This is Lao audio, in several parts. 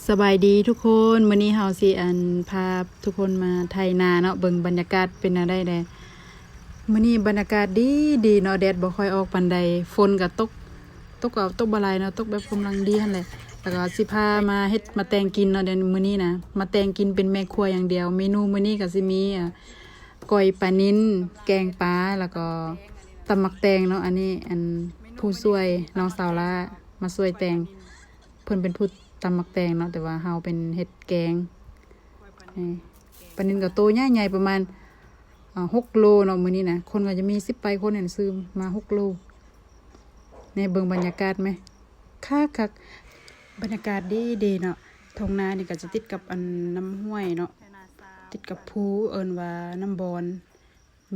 ສະບາຍດີທຸກຄົນ, ມື້ນີ້ເຮົາຊິ ອັນ ພາທຸກຄົນມາໄຖນາເນາະ, ເບິ່ງບັນຍາກາດເປັນແນວໃດແດ່. ມື້ນີ້ບັນຍາກາດດີໆເນາະ, ແດດບໍ່ຄ່ອຍອອກປານໃດ, ຝົນກໍຕົກ, ຕົກກໍຕົກບໍ່ຫຼາຍເນາະ, ຕົກແບບກຳລັງດີຫັ້ນແຫຼະ. ແລ້ວກໍຊິພາມາເຮັດ ມາແຕ່ງກິນເນາະ, ດຽວມື້ນີ້ນະ ມາແຕ່ງກິນເປັນແມ່ຄົວຢ່າງດຽວ. ເມນູມື້ນີ້ກໍຊິມີ ອ່າ ກ້ອຍປານິນ, ແກງປາ ແລ້ວກໍຕຳໝາກແຕງເນາະ. ອັນນີ້ ອັນ ຜູ້ຊ່ວຍ ນ້ອງສາວຫຼ້າມາຊ່ວຍແຕ່ງ, ເພິ່ນເປັນຜູ້ຕຳໝາກແຕງເນາະ, ແຕ່ວ່າເຮົາເປັນເຮັດແກງ. ນີ້ ປານິນກໍໂຕໃຫຍ່ໆ ປະມານ ອ່າ ຫົກໂລເນາະ. ມື້ນີ້ນະ ຄົນກໍຈະມີສິບປາຍຄົນ ອັນ ຊື້ມາຫົກໂລ. ນີ້ເບິ່ງບັນຍາກາດແມະ, ຄັກໆ ບັນຍາກາດດີໆເນາະ. ທົ່ງນານີ້ກໍຈະຕິດກັບ ອັນ ນ້ຳຫ້ວຍເນາະ, ຕິດກັບພູ ເອີ້ນວ່ານ້ຳບອນ.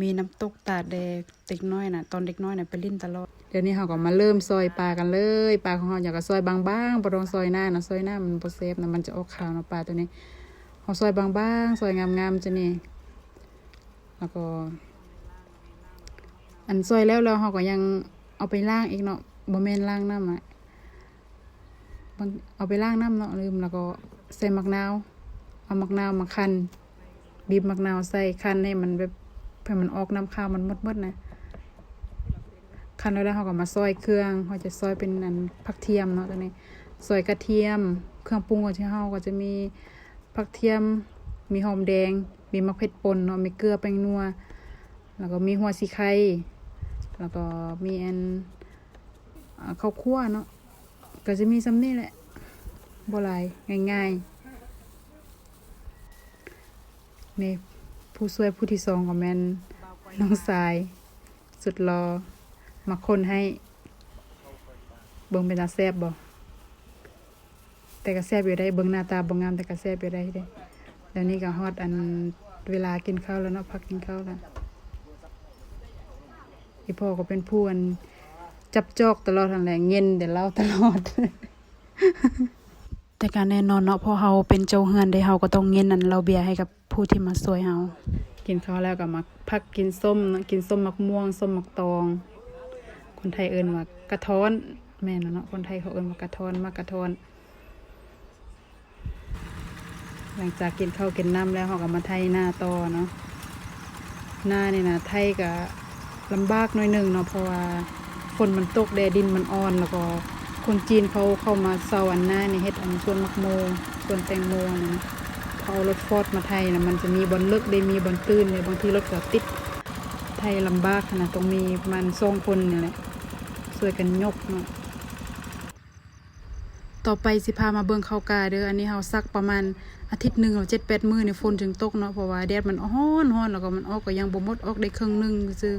ມີນ້ຳຕົກຕາດແດ່ເດັກນ້ອຍນະ, ຕອນເດັກນ້ອຍນະໄປຫຼິ້ນຕະຫຼອດ. ດຽວນີ້ເຮົາກໍມາເລີ່ມຊອຍປາກັນເລີຍ. ປາຂອງເຮົາຫຍັງກໍຊອຍບາງໆ, ບໍ່ຕ້ອງຊອຍໜານະ, ຊອຍໜາມັນບໍ່ແຊບນະ, ມັນຈະອອກຄາວນະ ປາໂຕນີ້. ເຮົາຊອຍບາງໆ, ຊອຍງາມໆຈັ່ງນີ້. ແລ້ວກໍ ອັນ ຊອຍແລ້ວ ແລ້ວເຮົາກໍຍັງເອົາໄປລ້າງອີກເນາະ, ບໍ່ແມ່ນລ້າງນ້ຳອະ. ບາງ ເອົາໄປລ້າງນ້ຳເນາະ, ລືມ. ແລ້ວກໍໃສ່ໝາກນາວ, ເອົາໝາກນາວມາຄັ້ນ, ບີບໝາກນາວໃສ່, ຄັ້ນໃຫ້ມັນແບບ ໃຫ້ມັນອອກນ້ຳຄາວມັນໝົດໆນະ. ຄັ້ນແລ້ວ ແລ້ວເຮົາກໍມາຊອຍເຄື່ອງ, ເຮົາຈະຊອຍເປັນ ອັນ ຜັກທຽມເນາະ, ຕົວນີ້ ຊອຍກະທຽມ. ເຄື່ອງປຸງຂອງເຮົາກໍຈະມີຜັກທຽມ, ມີຫອມແດງ, ມີໝາກເຜັດປົ່ນເນາະ, ມີເກືອ, ແປ້ງນົວ, ແລ້ວກໍມີຫົວສີໄຄ, ແລ້ວກໍມີ ອັນ ເຂົ້າຂົ້ວເນາະ. ກໍຈະມີສ່ຳນີ້ແຫຼະ, ບໍ່ຫຼາຍ, ງ່າຍໆ. ນີ້ ຜູ້ຊ່ວຍຜູ້ທີສອງກໍແມ່ນນ້ອງຊາຍ ສຸດຫຼໍ່ ມາຄົນໃຫ້. ເບິ່ງເປັນຕາແຊບບໍ່? ແຕ່ກໍແຊບຢູ່ໄດ໋, ເບິ່ງໜ້າຕາບໍ່ງາມ ແຕ່ກໍແຊບຢູ່ໄດ໋ເດ້. ດຽວນີ້ກໍຮອດ ອັນ ເວລາກິນເຂົ້າແລ້ວເນາະ, ພັກກິນເຂົ້າແລ້ວ. ອີ່ພໍ່ກໍເປັນຜູ້ ອັນ ຈັບຈອກຕະຫຼອດຫັ້ນແຫຼະ, ເຫງັນແຕ່ເຫຼົ້າຕະຫຼອດ. ແຕ່ກໍແນ່ນອນເນາະ, ເພາະເຮົາເປັນເຈົ້າເຮືອນເດ້, ເຮົາກໍຕ້ອງເຫງັນ ອັນ ເຫຼົ້າເບຍໃຫ້ກັບຜູ້ທີ່ມາຊ່ວຍເຮົາ. ກິນເຂົ້າແລ້ວກໍມາພັກກິນສົ້ມເນາະ, ກິນສົ້ມໝາກມ່ວງ, ສົ້ມໝາກຕອງ. ຄົນໄທເອີ້ນວ່າກະທ້ອນ, ແມ່ນແລ້ວເນາະ, ຄົນໄທເຂົາເອີ້ນວ່າກະທ້ອນ, ໝາກກະທ້ອນ. ຫຼັງຈາກກິນເຂົ້າກິນນ້ຳແລ້ວ ເຮົາກໍມາໄຖນາຕໍ່ເນາະ. ນານີ້ນະ ໄຖກໍລຳບາກໜ້ອຍໜຶ່ງເນາະ, ເພາະວ່າຝົນມັນຕົກແດ່, ດິນມັນອ່ອນ, ແລ້ວກໍຄົນຈີນເຂົາເຂົ້າມາເຊົ່າອັນນານີ້ ເຮັດອັນສວນໝາກໂມ, ສວນແຕງໂມຫັ້ນນະ. ເຂົາເອົາລົດຟອດມາໄຖນະ, ມັນຈະມີບ່ອນເລິກເດ້, ມີບ່ອນຕື້ນເດ້, ບາງທີລົດກໍຕິດ. ໄຖລຳບາກຫັ້ນນະ, ຕ້ອງມີປະມານສອງຄົນນີ້ແຫຼະ ຊ່ວຍກັນຍົກເນາະ. ຕໍ່ໄປຊິພາມາເບິ່ງເຂົ້າກ້າເດີ. ອັນນີ້ເຮົາສັກປະມານອາທິດໜຶ່ງ ຫຼື ເຈັດແປດມື້ນີ້ ຝົນຈຶ່ງຕົກເນາະ, ເພາະວ່າແດດມັນຮ້ອນໆ ແລ້ວກໍມັນອອກກໍຍັງບໍ່ໝົດ, ອອກໄດ້ເຄິ່ງໜຶ່ງຊື່.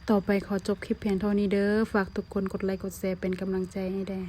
ຕໍ່ໄປຂໍຈົບຄລິບພຽງເທົ່ານີ້ເດີ. ຝາກທຸກຄົນກົດໄລກົດແຊເປັນກຳລັງໃຈໃຫ້ແດ່.